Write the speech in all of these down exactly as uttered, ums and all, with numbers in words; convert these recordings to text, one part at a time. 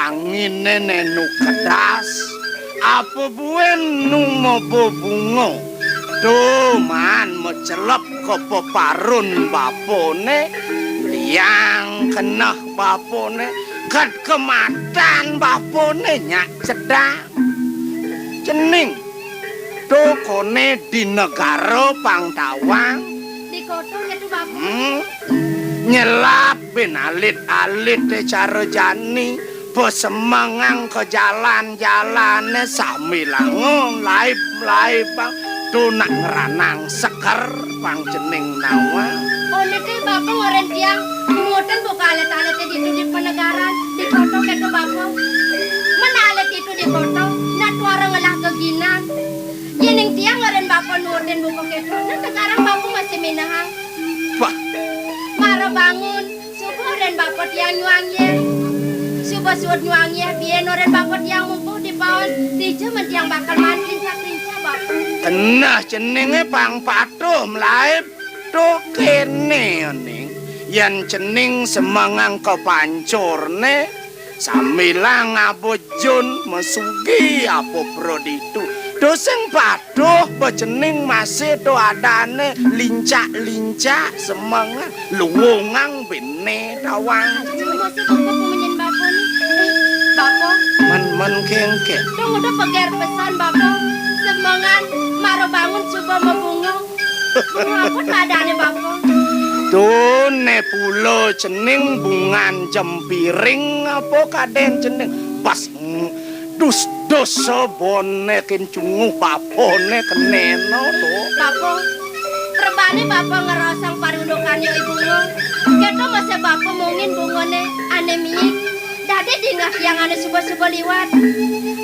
Anginé né nu kedas, apa buin nu maba bunga. Tuman macelep ka peparun bapané, liang keneh bapané, ket kematan bapané nyak cedang. Cening, to koné di negara pang tawang. Di kota kéto, Bapa. Hmm. Nyelap bin alit-alité cara jani, pasemengang ka jalan-jalané sambilanga laib-laibang, to nak ngranang seker pang cening nawang. Oh, niki Bapa ngorin tiang, nuutin buka alit-alité ditu di panegaran, di kota kéto Bapa. Men alit ditu di kota, nak tuara ngelah geginan. Yéning tiang ngorin Bapa nuutin buka kéto, nah sekarang Bapa masih minahang. Wah. Mara bangun, suba ngorin Bapa tiang nyuang yéh. Suba suud nyuang yéh, biin ngorin Bapa tiang mupuh di paon, dija men tiang bakal maan kelincah-kelincah, Bapa. Keneh ceningé pang patuh malaib, to kéné, Ning. Yén cening semengang ka pancurné, sambilang ngaba jun, masugi apa proditu. To sing patuh, ba cening masih to adané lincak-lincak, semengang, luungang biné tawang. Aduh, masih Bapa pumunyin Bapa né. Bapa. Men-men kéngkén. Dong udah peger pesan, Bapa. Semengan, mara bangun suba mabunga. Bunga apa adané, Bapa? To né pula cening bungan jempiring apa kadén cening. Pas, mm, dus-dus saboné kén cunguh bapané kenéna to. Bapa, rebané Bapa ngraosang parundukan Yai Bunga. Kéto masih Bapa mungin bungané ané miik. Dadi dingeh tiang ané suba-suba liwat.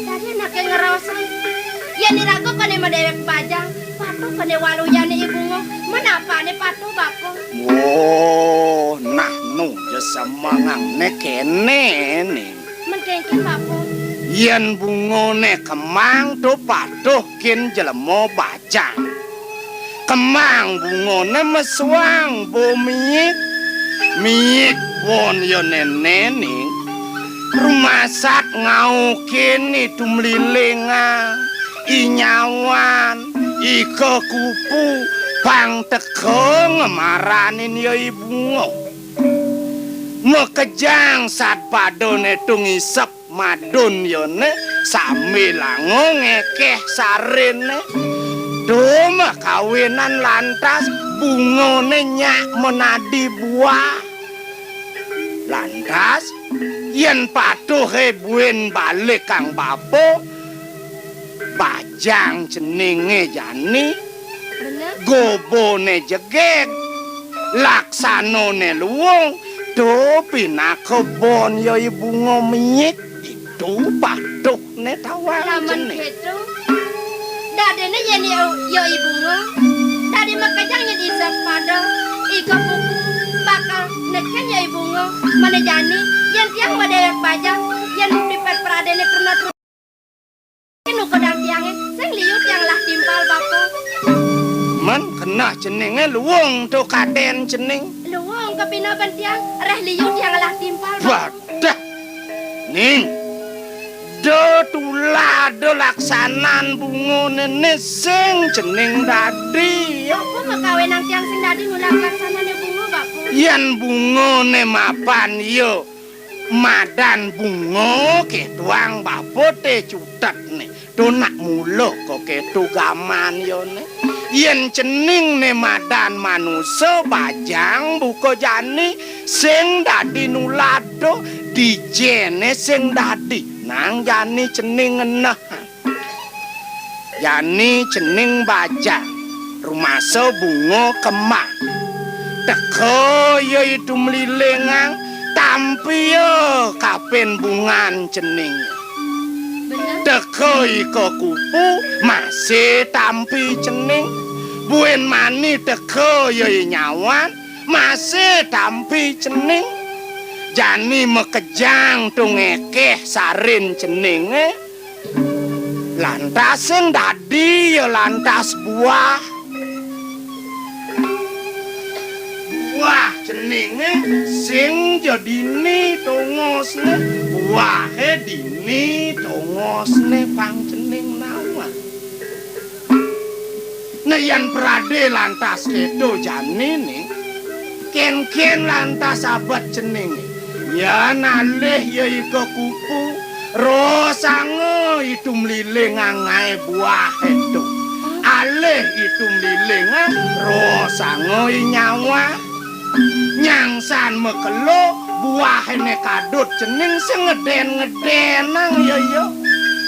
Dadi anaké ngraosang. Yén iraga koné madéwék bajang, patuh koné waluyané I Bunga. Men apané patuh, Bapa? Oh, nah nu ja semengang né kéné, Ning. Men kéngkén, Bapa. Yén bungané kemang to patuh kén jelema bajang. Kemang bungané mesuang ba miik. Miik bon ya néné, Ning. Rumasat ngaukin I Tumlilingang, I Nyawan, I Kekupu, pang teka ngemaranin ya I Bunga. Makejang sad pada né to ngisep madun yané, sambilanga ngékéh sariné. To makawinan lantas bungané nyak menadi buah. Lantas, yén patuhé buin balikang bapa, bajang ceningé jani, bener, gobané jegég, laksanané luung, to pinaka bon ya I Bunga miik, ditu patuhné tawang. Lamun cening kéto, dadiné yén ya, ya I Bunga, dadi makejang yén isep pada, I Kekupu bakal nekén ya I Bunga, mané jani, yén tiang madéwék bajang, yén dipet pradéné truna-truna. Nukodang tiangé, sing liu tiang ngelah timpal, Bapa. Men keneh ceningé luung to kadén cening. Luung kapina ben tiang, réh liu tiang ngelah timpal, Bapa. Badah. Ning. Da tulada laksanan bungané né sing cening dadi. Apa makawinang tiang sing dadi nulad laksanané bunga, Bapa? Yén bungané mapan ya madan bunga kétoang bapa té cutetné. To nak mula ka kéto gaman yané. Yén cening né madan manusa bajang buka jani sing dadi nulad to, dijéné sing dadi. Nang jani cening ngeneh. Jani cening bajang, rumasa bunga kembang. Teka ya I Tumlilingang, tampia kapin bungan cening. Bener. Teka I Kekupu, masih tampi cening. Buin mani teka ya I Nyawan, masih tampi cening. Jani makejang to ngékéh sarin ceningé. Lantas sing dadi ya lantas buah. Buah ceningé sing ja dini tongosné. Buahe dini tongosne pang cening nawang. Nah, yen prade lantas keto janine, kenken lantas abet cening. Yan alih ya ika kupu, rosanga itum liling angae buahe to. Alih itum lilingan, rosanga i nyawa. Nyangsan makelo, buahene kadut cening sing ngeden-ngedenang ya, ya.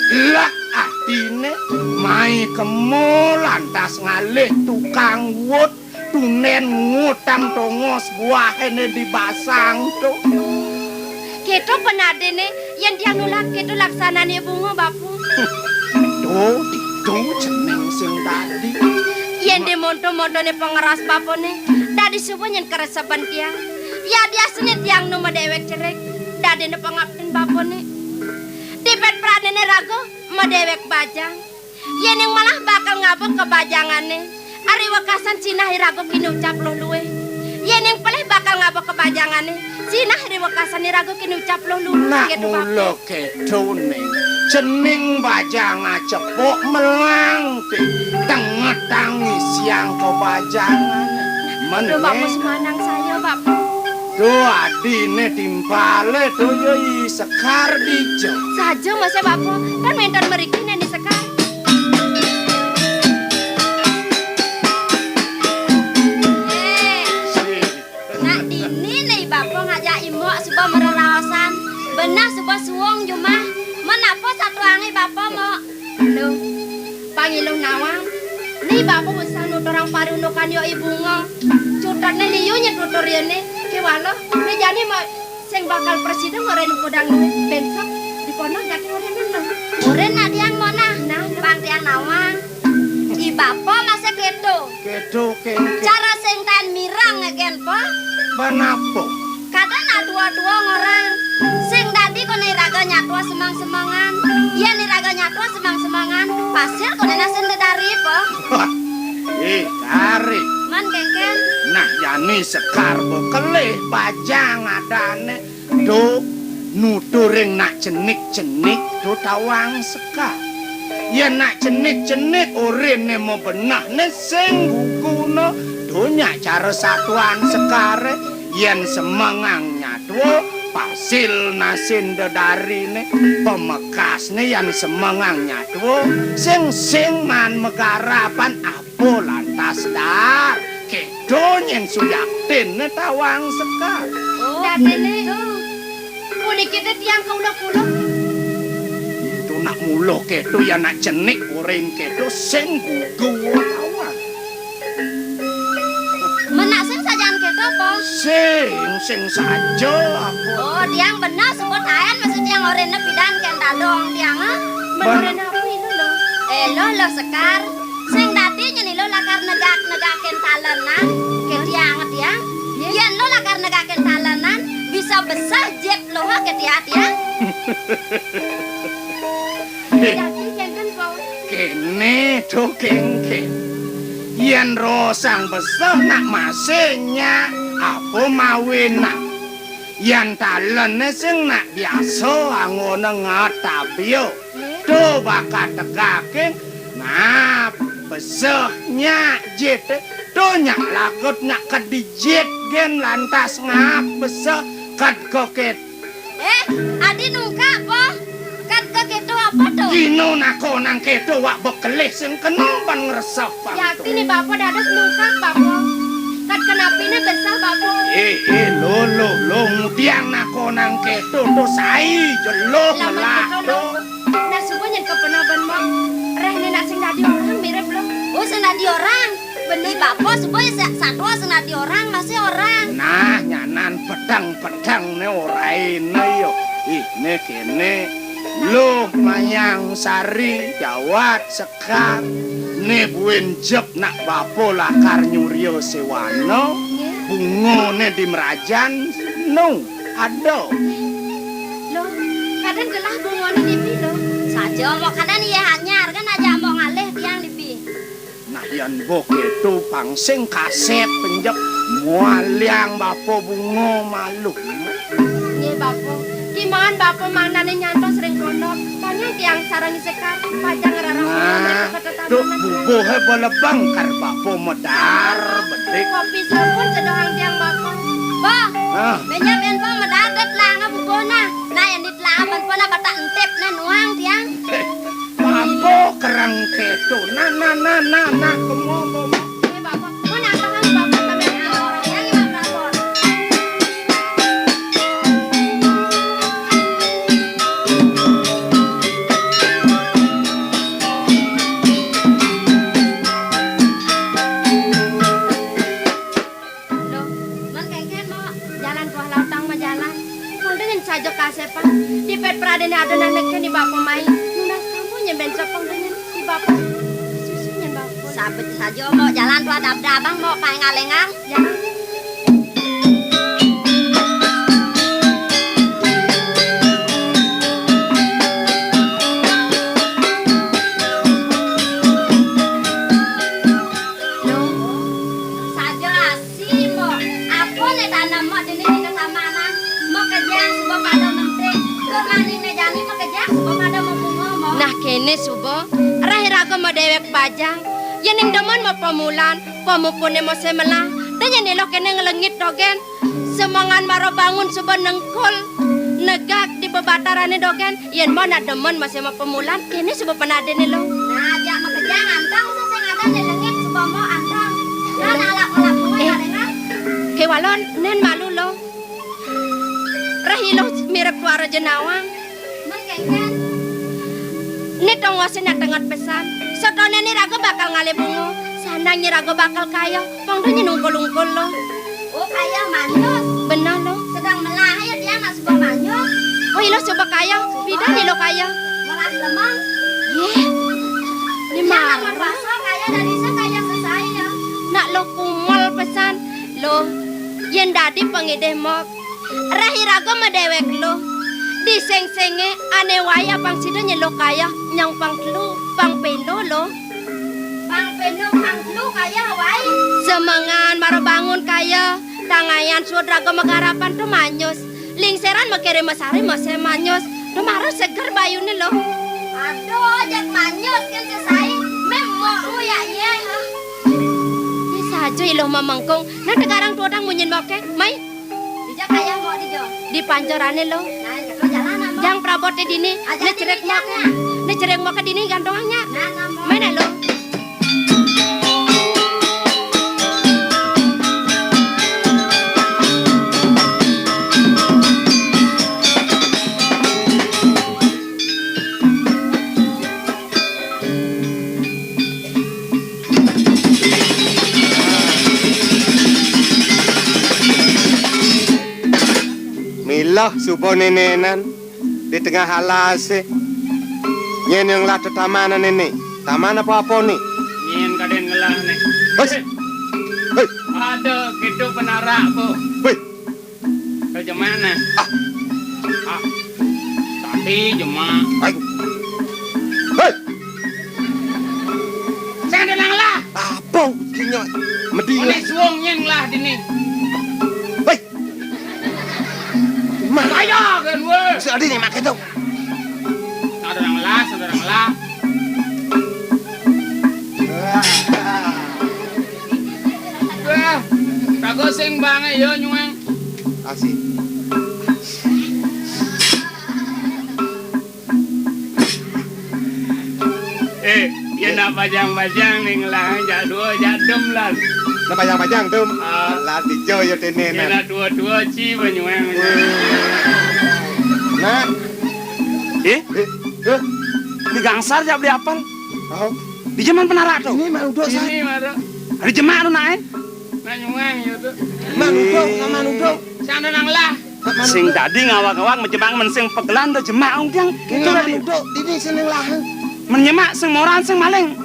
Lek atine, mai kemo lantas ngalih tukang wut, tunden ngutang tongos buahene di basang to. Keto penadene, yen tiang nulak keto laksanane bunga, Bapa. To, ditu cening sing dadi. Yen di monto-montone pangeras bapane, dadi suba nyen kareseban tiang. Ya diasine tiang nu madewek cerik, dadine pangaptin bapane. Dipet pranene raga madewek bajang. Yening malah bakal ngaba ka bajangane, ari wekasan sinah iraga kini ucap luh luwe. Yening pelih bakal ngaba ka bajangane, sinah ri wekasan iraga kini ucap luh luwe. Nak keto, Bapa. Mula ketone, cening bajang acepok melang ti tengetang isiang ka bajangane. Men. Duh, Bapa, semanang saya, Bapa. Duh, adine timpale to ya i Sekar dija. Saja masih, Bapa, kan wenten mriki neni Sekar. Eh, nak dini ne Bapa ngajak i Mok suba mareraosan. Beneh suba suung jumah. Menapa satuange Bapa, Mok? Lho, pangiluh nawang. Ni Bapa wis nuturang parundukan ya i Bunga. Cutetne liu nyetutur yene. Kewala, ni jani Mok sing bakal prasida ngoren kudang besok di kono jati ngoren nang. Ngoren nak tiang monah. Nah, pang tiang nawang. I Bapa masih keto. Keto, kengke. Cara sing taen mireng ngegen, Pa? Menapa? Kadang nak tua-tua ngorang. Sing dadi kone iraga nyatua semang-semangan. Yen iraga nyatua semang-semangan, pasil kone nasin dedari, Pa? Wah, eh, kari. Man kengken. Nah, jani Sekar bekelih bajang adane. To nuturing nak cenik-cenik to tawang Sekar. Yen nak cenik-cenik orene mabenehne sing guguna, to nyak cara satuan Sekare, yen semengang nyatua, pasil nasin dedarine, pamekasne yen semengang nyatua, sing-sing maan megarapan apa lantas dar. Keto nyen suyaktinne tawang Sekar. Oh, dadene. Puniki te tiang kaula-kaula. Itu nak mula keto ya nak cenik uring keto sing gugu tawang. Menak sing sajaan keto apa? Sing, sing saja apa? Oh, tiang bener sebut aen maksud tiang orene pidan ken dadong tiang, ah. Bener apa itu, lo? Eh, lo, lo Sekar. Sing dadi nyen lo lakar negak-negakin talenan, ke tiang, tiang. Yen lo lakar negakin talenan, bisa beseh jip lo, ha, ke tiang, tiang. Dadi kenten, Po. Kene to kengken. Yen rosang beseh nak masih nyak apa mawinan. Yen talene sing nak biasa anggone ngetabia. To bakat tegaking ngap beseh nyak jit. To nyak lagut nyak kedijit gen lantas ngap beseh kad koket. Eh, adi nungkak, Po? Kad koketo apa to? Dino nakonang keto wak bekelih sing kena ban ngresep. Yakti ni Bapa dados nungkak, Bapa. Kad kenapine beseh, Bapa. Eh, eh, lo, lo, lo, ngudiang nakonang keto to sai jelo. Lamun ngelah keto, to. Lo. Nah, suba nyen kapenaban, Mak. Reh nenak sing dadi orang mirip lo. Oh, sing dadi orang. Bener. Di Bapa suba ya sa-, satua sing dadi orang, masih orang. Nah, nyanan pedang-pedang ne oraine yo. Ih, ne kene. Nah. Lo Mayang Sari, Jawat Sekar. Ne buin jep nak Bapa lakar nyuria sewana. Nggih. Bungane di merajan, no. Ada. Lo, kadang gelah bungone nipi, lo? Saja, Mbok, kadang iya hanyar, kan aja Mbok ngalih tiang nipi. Nah, yen mbok itu pang sing kasep penjep mualiang Bapa Bunga malu. Nggih, Bapa. Ki Maan bapa mangdané nyantos ring pondok. Tonyang tiang sareng Sekar, pacang ngrereh. Nah, mrika tetangga tuh, bubuhé bolebang kar bapa medar, bedik. Kopi sampun sedohang tiang bapa. Bah, ah, benyap yén pang medar dét langa bubuhna. Nah, yén dit langa pun puna batak entip né nuang tiang. Eh, bapa kerang keto. Nah, nah, nah, nah, nah, kemo, kemo. Eh, bapa, pun atahang bapa sambil orang yang lapor. Loh, man kéngkén, Mbok. Jalan tuah lautang mah jalan. Pang dingin saja kasépang. Di pét pradéné ada nanek ni bapa mai. Nunas kamu nyemben sepang dingin di bapa. Susu nyen bapa. Sabet saja, Mbok. Jalan tuah dab-dabang, Mbok. Paling alengang. Jalan. Loh, saja asi, Mbok. Apa né tanem, Mbok, dini dina tamanan? Mbok kejang suba pada menting. Tur mani né jani mbok kejang suba pada mabunga, Mbok. Nah, kéné suba, rah iraga madéwék bajang. Yéning demen mapamulan, pamupuné masih melah. Da nyén élo kéné nglengit dogén. Semengan mara bangun suba nengkul, negak di bebatarané dogén. Yén mbok nak demen masih mapamulan, kéné suba penadéné lo. Nah, jak makejang anteng, sing ada di lengit suba mbok anteng. Nah, nak lap-lap kuwi. Eh, kadéngan. Kéwala nén malu lo. Rah ilo mirip tuara jenawang. Mas kéngkén. Né tongosé nak tenget pesan. Setoné né raga bakal ngalih bunga. Sandang nyé raga bakal kaya. Pang da nyé nungkul-ungkul lo. Oh, kaya manyus. Bener lo. Sedang melah ya tiang nak suba manyus. Oh, ilo suba kaya. Pidan ilo kaya. Melah lemang. Yéh. Né tiang nak marah. Merasa kaya dari saya kaya sesai ya. Nak lo kumel pesan. Lo, yén dadi pangidih mbok. Rah iraga madéwék lo. Di sing-singé ané wayah pang sida nyé lo kaya nyang pang telu, pang pindo lo. Pang pindo, pang telu kaya wai. Semengan mara bangun kaya, tangayan suud raga magarapan to manyus. Lingseran makiré masari masih manyus. To mara seger bayuné lo. Aduh, jak manyus kén sesai. Mémok nguyak yé. Né saja ilo mamengkung. Nang tegarang tuadang munyin moké. Mai. Dija kaya mbok dija? Di pancarané lo. Nah, jalan, Mbok. Jang praboté dini. Aja né cerik dini, mbok. Jang, ya. Né cerik mbok ka dini gantongannya. Nah, nah, Mbok. Main lo. Mila suba nénénan di tengah alasé. Nyén yang lah tetamanan ini? Taman apa-apa ni? Nyén kadén ngelah ni. Hei. Hei. Ada gitu penarak ko. Hei. Ke jemana? Ah. Ah. Tadi jemak. Hai. Hei. Sing ada nang lah. Apa? Kinya. Medi. Oleh suwung nyén lah dini. Hei. Mah. Kaya kan wé. Si Adi ni makan tu. Sing ada nang lah, sing ada nang lah. Wah, kagak sing banget ya nyuweng. Asik. Eh, ya nak bajang-bajang ning lah, jak dua, jak dem lah. Nak bajang-bajang, Dum? Ah. Lah, dija ya dene, ya nah. Nak dua-dua ci banyuang. Nah. Eh? Eh, eh. Di gangsar jak beli apel. Oh. Di jaman penarak tu. Ini mah udah, ini mah. Ada jemak tu nak, eh? Nak nyuwang ya tu. Mah udah, mah udah. Sana nang lah. Sing dadi ngawang-ngawang menjemak men sing pegelan do jemak ong tiang. Gitu tadi. Duduk dini sini lah. Menyemak sing moran sing maling.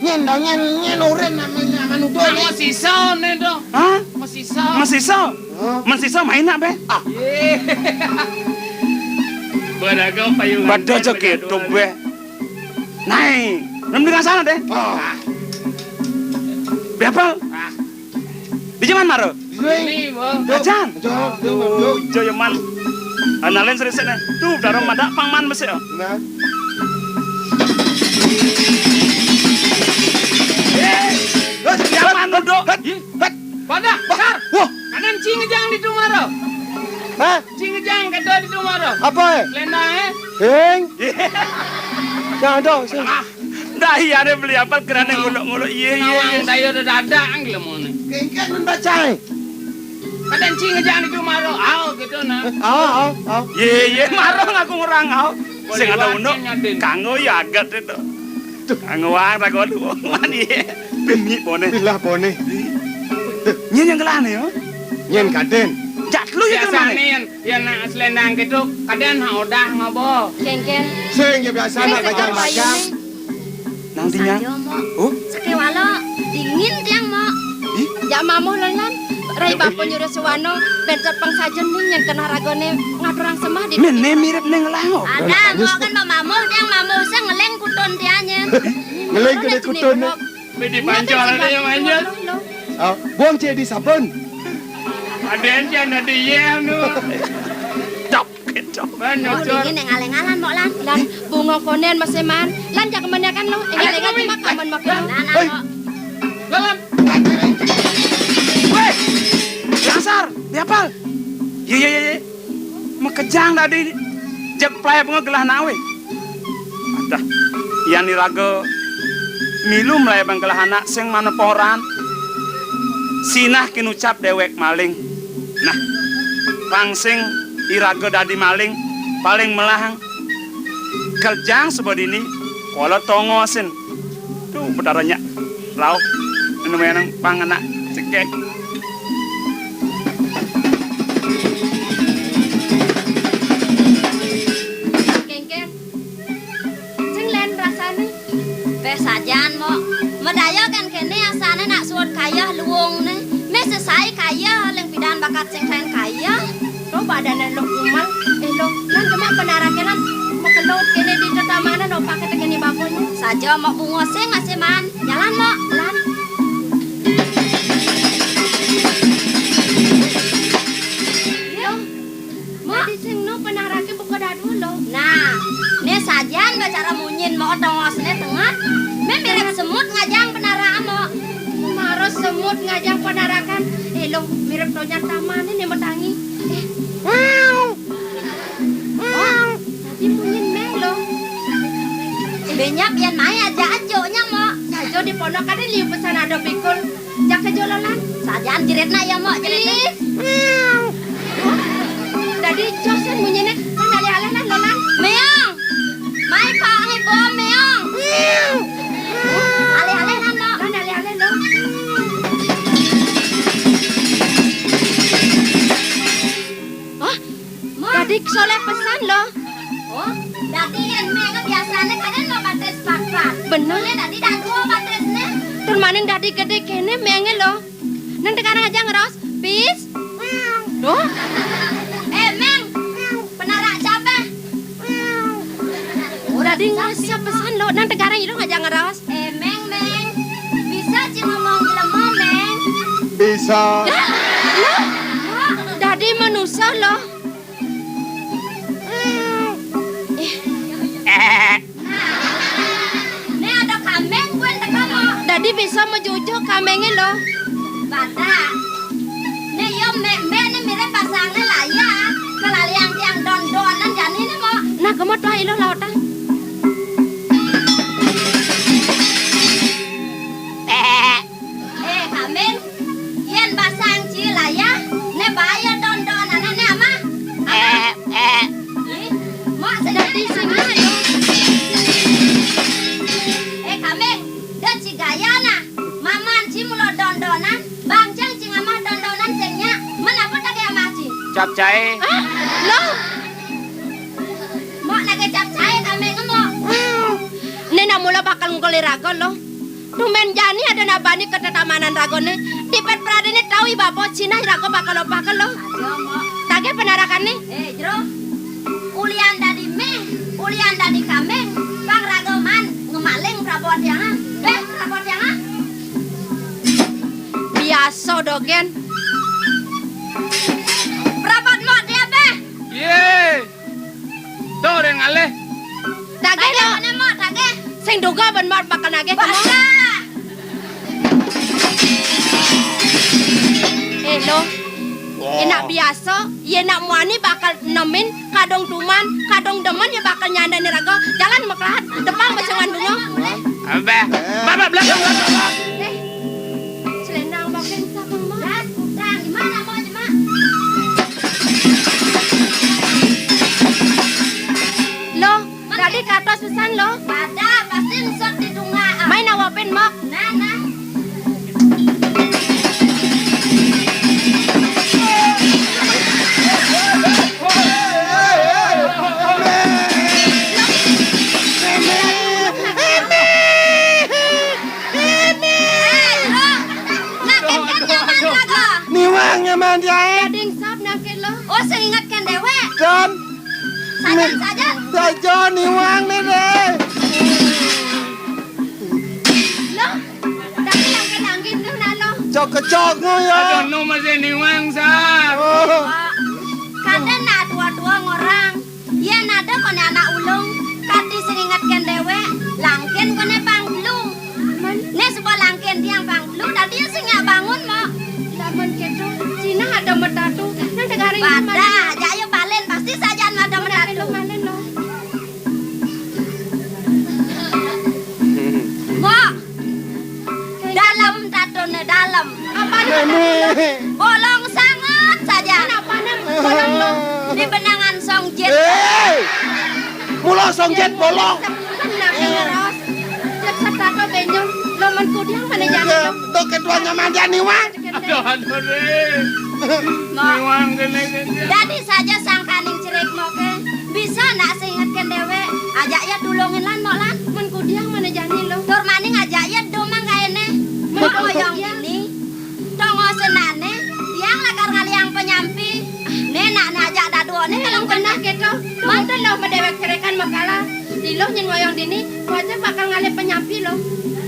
Nyen do, nyen, nyen urin namanya manudo. Mak ni. Mau sisa ni do. Hah? Mau sisa. Mau sisa? Hah? Men sisa main nak be? Ah. Beragam payungan. Pada je gitu be. Nai, nem dengan sana deh. Ah. Be apa? Ah. Di jaman maro? Ini, Bang. Ajan. Jauh, jauh, jauh. Joyoman. Analen sering sini. Tuh, darah madak pang man besik. Nah. Eh, eh, jangan duduk. Pada, Sar. Wah. Kanan cing jang di tumaro. Hah? Cing jang kado di tumaro. Apa, eh? Lendang, eh? Heng. Jangan dong, sing. Ah, dah iya deh beli apa kerana nguluk-nguluk. Iya, iya, iya. Nawang dayo dadadak ang lemone. Kengken membaca, eh? Kadang cing aja itu maro, au gitu nah. Au, au, au. Ye, ye, maro ngaku ngurang au. Sing ada unduk, kanggo ya agat itu. Tuh. Kanggo wang rago duwungan ye. Bini pone. Bilah pone. Nyen yang kelane ya. Nyen kaden. Jat lu ya kelane. Biasane yen, yen nak selendang gitu, kaden ha odah ngobo. Kengken. Sing ya biasa nak bajang-bajang. Nang tinyang? Saja, Mok. Oh? Sekewala dingin tiang, Mok. Ih? Ya mamuh lan lan. Rai bapa nyuruh suwano, bentot pang sajen ning yen kena ragone ngaturang semah di. Mene mirip ning lango. Ada, Mok, kan Mok mamuh tiang mamuh sing ngeling kutun tianyen. Ngeling kene kutun. Bedi pancol ada yang manjat. Oh, buang cek di sabun. Ada yang tiang ada yang nu. Dok. Mok, dingin yang aleng-alan, Mok, lan. Lan, bunga konen masih man. Lan, jak kemenyakan lo. Yang aleng-alan cuma kamen makin. Lan, lan, Mok. Lan, lan. Weh, dasar, diapal. Ye, ye, ye, ye. Makejang dadi jeg play bunga gelah nawe. Adah, yan iraga milu mlebang gelah anak sing maneporan. Sinah kinucap dewek maling. Nah, pang sing iraga dadi maling, paling melahang kejang sebedini kala tongosin. Tuh, betara nyak rauh nemu enang pang anak cekek. Kengken. Sing len rasane. Beh sajan, Mok. Medaya kan kene asane nak suwut kayeh luwungne. Meh sesai kayeh ling pidan bakat sing len kayeh. Lo badane lo kumal. Eh, lo, lan cuma penarake lan. Mekelot kene di tetamanan opak kete kene bakonye. Saja, Mok, bunga sing masih man. Jalan, Mok. Lan. Lo, Mok. Dadi sing nu penarake buka dadu lo. Nah, ne sajan bacara munyin Mok tongosne tengat. Me mirip semut ngajang penarake, Mok. Maro semut ngajang penarakan. Eh, lo, mirip tonyar tamane ne metangi. Eh. Tapi munyin meng lo. Benyap yan mai aja ajo nya, Mok. Sajo di pondok ade liu pesan ado pikul. Jak ke jololan. Sajan jeritna ya, Mok, jeritna. Ih. Dadi josen munyine, lan alih-alih lan lolan. Meong. Mai kok ngibo meong. Alih-alih lan, Mok. Lan alih-alih lo. Hah? Mok. Dadi soleh pesan lo. Oh, dadi yen meng biasane kadang mau batis pat-pat. Bener. Dadi dak tuwa batisne. Tur maning dadi gede kene menge lo. Nang tekarang aja ngeros, pis. Loh? Eh, Meng. Penarak siapa? Oh, dadi ngerasa pesan lo. Nang tekarang irung aja ngeros. Eh, Meng, Meng. Bisa ci ngomong jelema, Meng? Bisa. Dah, lo? Dadi manusa lo. Eh. Ne ada kameng kuen teka, Mok. Dadi bisa majujuk kamenge lo. Bata. Ne yo mek-mek ne mirip pasangne laya. Kelaliang tiang don-donan jani ne, Mok. Nah, kemo tuah ilo lautang. Eh, Kameng, yen basang ci laya, ne bayo don-donan ne amah. Amah. Eh, eh. Ih, Mok sedadi sing ayo. Eh, Kameng, de ci gaya nah. Maman ci mulo don-donan, bang ceng ci ngamah don-donan sing nyak. Men apa dage amah ci? Capcay. Ah, lo. Mok nage capcay Kameng, Mok. Ne nak mula bakal ngkol iraga lo. Tumben jani ada nak bani ka tetamanan ragane. Tipet pradene tau i bapa cinah iraga bakal opah kelo. Aja, Mok. Tage penarakane. Eh, Jero. Ulian dadi meh, ulian dadi kameng, pang raga man ngemaling prabot yang ah. Beh, prabot yang ah. Biasa dogen. Prabot Mok dia, beh. Ye, Ngalih. Tagih, Lo. Mana, Mak? Tagih. Sing duga ben Mak bakal nagih, kamu. Bakal. Eh, Lo. Wah. Enak biasa, ya nak muani bakal nemin, kadung tuman, kadung demen ya bakal nyandani raga. Jalan meklahat, depan besengan bunga. Abah. Bapak belakang, belakang, belakang. Eh, selendang bapak yang sama, Mak. Das, putra, di mana, Mak, di mana? Lo, tadi katos pisan, Lo. Pada, pasti ensut di tungga, ah. Main awapin, Mak. Nah, nah. Niwang nyaman jae. Dadi ensap nangkil lo. Oh, sing ingetkan dewek. Don. Sajan, sajan. Sajan, niwang ne deh. Lo, tapi yang kenangin tuh nalo. Cok kecok no ya. Aduh, no masih niwang, Sar. Oh. Kada nak dua-dua ngorang. Yén ada koné anak ulung, kati sing ingetken déwék, langkin koné pang belu. Né suba langkin tiang pang belu, dadi sing nyak bangun, Mok. Lamun kéto, sinah ada metatu, nang tegari. Pada, ajak ya balen, pasti sajan ada metatu. Balen, balen, lo. Mok, dalem tatuné, dalem. Apaan? Nenek. Bolong sanget saja. Kenapa, Nem? Bolong, lo. Di benangan song jit. Eh! Mula song jit bolong. Nak ngeros. Cek setata benjol. Lo men kudiang mana jadi, lo? Tuh ketuanya manjani, Wan. Aduh, aduh, deh. Mok. Miwang kéné, kéné. Dadi saja sangkaning cirik moké. Bisa nak sing ingetken déwék. Ajak ya tulungin lan, Mok, lan. Men kudiang mana jani lo. Tur maning ajak ya domang kaéné. Men Mok ngoyong kudiang. Dini. Tongosinané, tiang lakar ngalihang panyampi. Né nak né ajak daduané. Né kalau kenah kéto. Manten lo madéwék cirikan makala. Di lo nyén ngoyong dini, wajah bakal ngalih panyampi lo.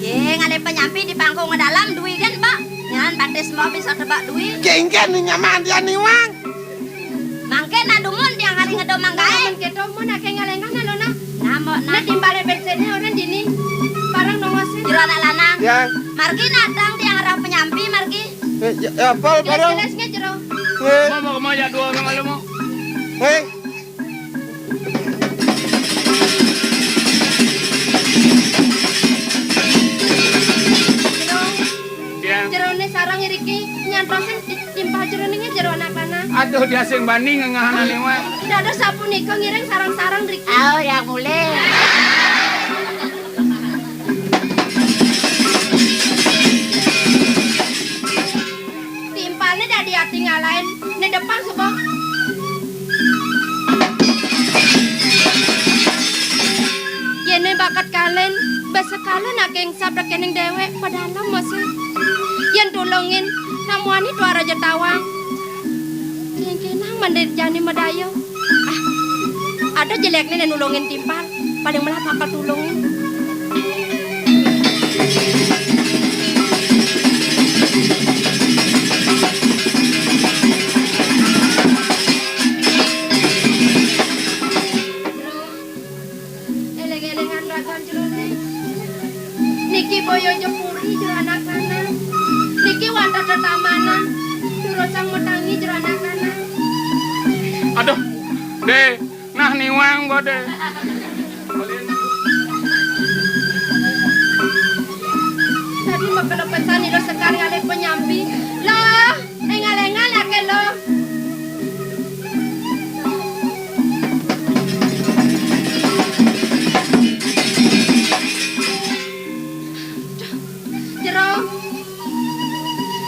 Yé, ngalih panyampi di pangkung dalam dui kan, Mbak. Nyan batis mau bisa tebak dui. Kéngkén nyaman dia niwang. Mangké nak dumun tiang hari ngedo manggaé. Mun kéto mun aké ngaléngan lo nah. Namo nah. Nah timbalé bécéné orang dini. Bareng nongosé. Jero anak lanang. Ya. Margi natang tiang arah panyampi margi. Eh, ya, ya, apal bareng. Jelas-jelas nggih jero. Eh. Mau, mau kemana dua orang lalu mau? Eh. Jero. Ya. Jeroné sarang iriki nyantosin di-, timpal jeroné jero anak lanang. Aduh, dia sing bani ngengahanané waé. Dados sapunika ngiring sarang-sarang riki. Oh, yang mulih. Timpalné dadi ati ngalahin, né depan suba. Yéné bakat kalén, basa kalén aké ngsap rekening déwék, padalem masih. Yén tulungin, namuani tuara jetawang. Yén kénang mandé jani madaya. Ah, ada jelékné né nulungin timpal, paling melah bakal tulungin. Éling-élingan ragan jeroné. Niki boyo jepuri jero anak lanang. Niki wantah tetamanan. Durusang metangi jero anak lanang. Aduh, Dé, nah niwang gua, Dé. Tadi mah kelepesan ilo sekali alih penyampi. Lah, engal-engal aké lo. Jero.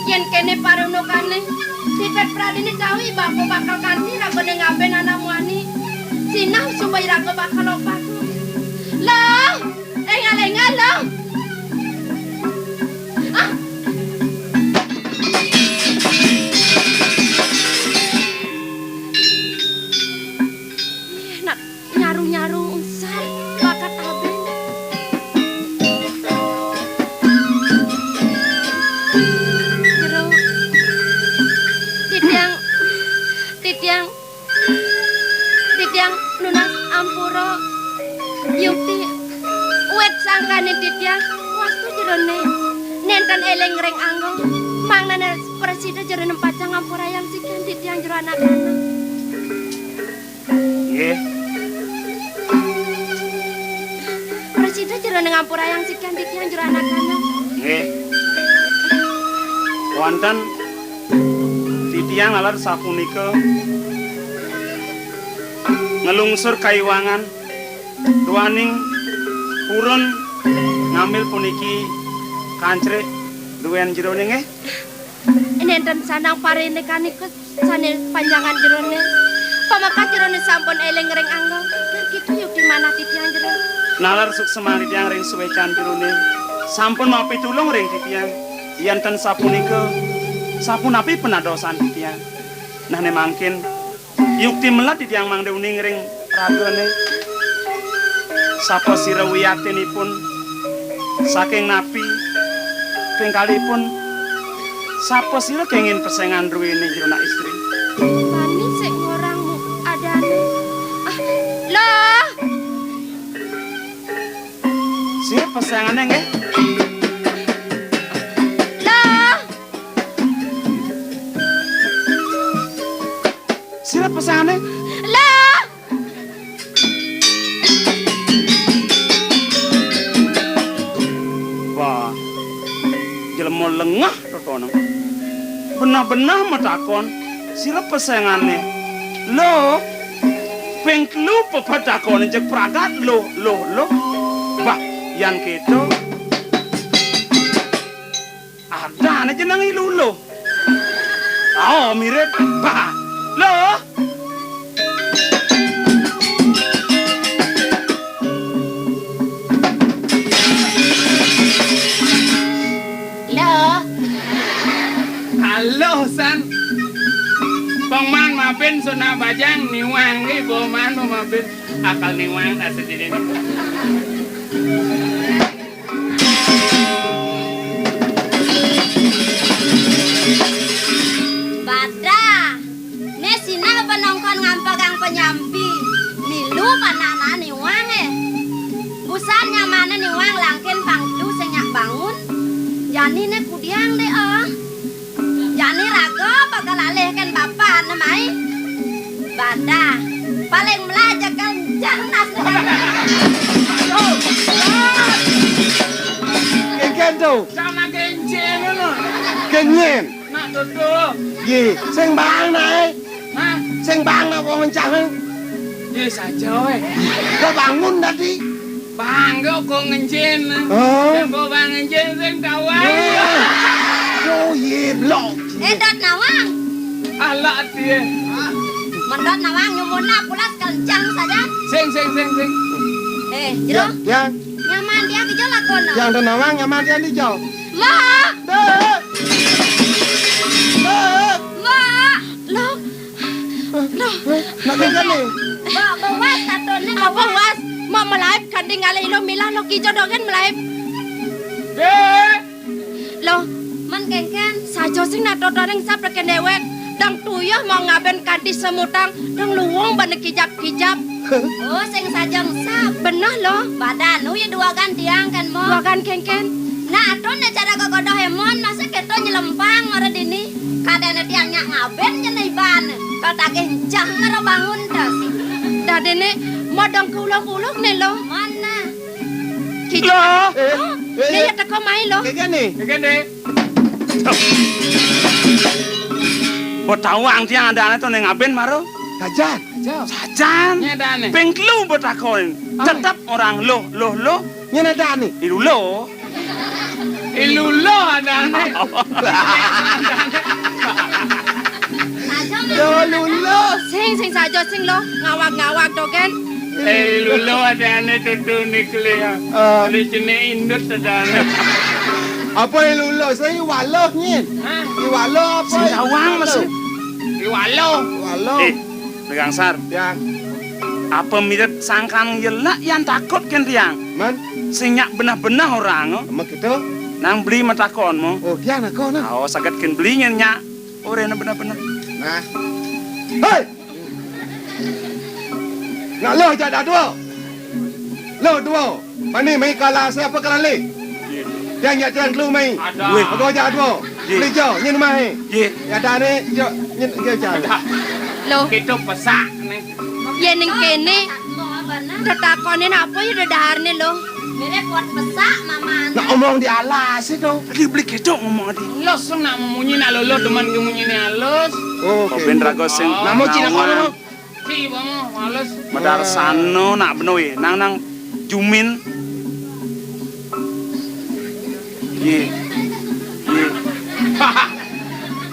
Yén kéné parundukané, Sidat Pradini tau i bapa bakal kanti ragané ngabén anak muani. Sinah suba iraga bakal lopak. Lah, engal-engal lo. Ah. Ih, nak nyaru-nyaru usan bakat abén. Jero. Titiang, titiang, titiang nunas ampura. Yukti, wit sangkaning titiang, wastu jerone nenten eling ring angga, mangdane prasida jerone pacang ngampurayang sikian titiang jero anak lanang. Nggih. Prasida jerone ngampurayang sikian titiang jero anak lanang. Nggih. Wonten titiang laler sapunika nglungsur kaiwangan duaning purun ngambil puniki kancrik duwen jerone nggih. Nenten sanang parine kanika sane panjangan jerone. Pamekas jerone sampun eling ring angga. Lan kita yukti manah titiang jero. Nalar suksemaning titiang ring suwecan jerone. Sampun mapitulung ring titiang. Yen ten sapunika, sapunapi penadosan titiang? Nah, ne mangkin yukti melat titiang mangda uning ring ragane. Sapa sira wiyatinipun? Saking napi? Ping kalihipun, sapa sira kengin pesengan druene jero anak istri? Bani sik ngorang mu adane. Ah, loh. Sira pesengane nggih? Loh. Sira pesengane? Loh. Wah, jelema lengah totoné. Benah-benah matakon, sira pesengané. Lo, ping telu pepetakoné jeg pragat, lo, lo, lo. Bah, yan kéto. Adané jeneng I Luluh. Oh, mirip. Bah, lo. Lo. Halo, San. Pangman mabin sona bajang niwang, eh, boman mabin akal niwang tak sendiri. Badah, né sinah panongkon ngampagang panyampi, milu panana niwang, eh. Busan nyamané niwang langkin pang telu sing nyak bangun. Jani né kudiang dé, oh. Jani raga bakal alihkan bapané mai. Badah, paling melajah kencang nas. Kéngkén to. Sama kencing ngono. Kenyén. Nak duduk. Yé, sing bang naé. Hah? Sing bang nak wong encah. Yé saja wé. Kok bangun tadi? Bang kok ngencin. Oh. Sing kok bang ngencin sing tawang. Yo, yé blok. Eh, dot nawang. Alah dia. Mendot nawang nyumuna pulas kencang saja. Sing, sing, sing, sing. Eh, jero. Ya, ya. Nyaman dia ke jero lakono. Yang ada nawang nyaman dia di jauh. Mak. Mak. Mak. Loh. Loh. Nak kene. Mak, bawas katone. Apa was? Mak melaib kanthi ngalih lo milah lo kijo dogen melaib. Dek. Loh, man kengken. Saja sing nak totoning sap reken dewek. Dang tuyuh mau ngaben kanthi semutang, dang luwung bane kijap-kijap. Oh, sing sajeng sap. Beneh lo. Badan nu ya dua gantiang kan mo. Dua gan kengken. Nah, atun cara kegodoh emon masa kita nyelempang mara dini. Kadane tiang nyak ngaben nyene iban. Kal tagih encah mara bangun tas. Dadene modong ke uluk-uluk ne lo. Mana? Kijap. Lo. Eh, oh, eh, ya teko mai lo. Kagane. Kagane. Betawang tiang adane to ning ngaben maro. Sajan. Sajan. Nyedane. Ping telu betakon. Apa? Tetep orang lo, lo, lo. Nyedane. Ilu lo. Ilu lo adane. Lo, lo, lo. Sing, sing saja sing lo. Ngawak-ngawak to, Ken. Eh, Lulo adane tutu ni kele ya. Ah. Kele jenek indut adane. Apa I Lulo? Saya I Waloh nyin. Hah? I Waloh apa? Sing tawang masih. I Waloh. Waloh. Eh, Megang Sar. Ya. Apa mirip sangkan yelak yang takut kan tiang? Man? Sing nyak benah-benah orang, oh. Emang gitu? Nang beli matakon mo. Oh, dia nak kau nah. Oh, saget ken beli nyen nyak. Ora enak bener-bener. Nah. Hei! Nak lo aja dadua. Duo, duo. Mani mai kala siapa kala le? Dia nya tiang kelu mai. Ada. Weh. Aku aja duo. Ye. Beli jo, nyen mai. Ye. Ya dah ni, jo, nyen ke jalan. Lo. Kita pesak ni. Ye ning kene. Tetakone apa ya dedahar ni lo? Mirip buat pesak mama. Nak omong di alas itu. Beli beli ketok ngomong di. Los nak memunyi nak lolo demen ke munyi ni halus. Oke. Kopen raga sing. Namo cina kono. Ci, bang, males. Madarsana nak benoh, nang, nang jumin. Ye. Ye.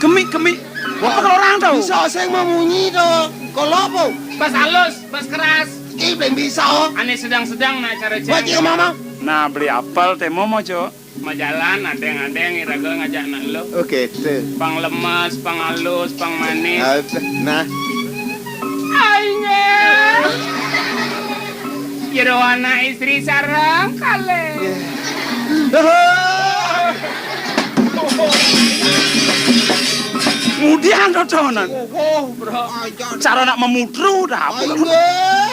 Kemi, kemi. Apa kalau orang tahu? Bisa sing memunyi tu. Kalau apa? Bas halus, bas keras. Ki belum bisa. Ane sedang-sedang nak cara. Buat cik mama. Nah, beli apel temo mo, Cok. Majalan, adeng-adeng, iraga ngajak anak lo. Oke, tu. Pang lemes, pang halus, pang manis. Ah, nah. Aingé. Jero anak istri sareng kalih. Mudian dodonan. Oh, bro. Cara nak memudru dah. Aingé.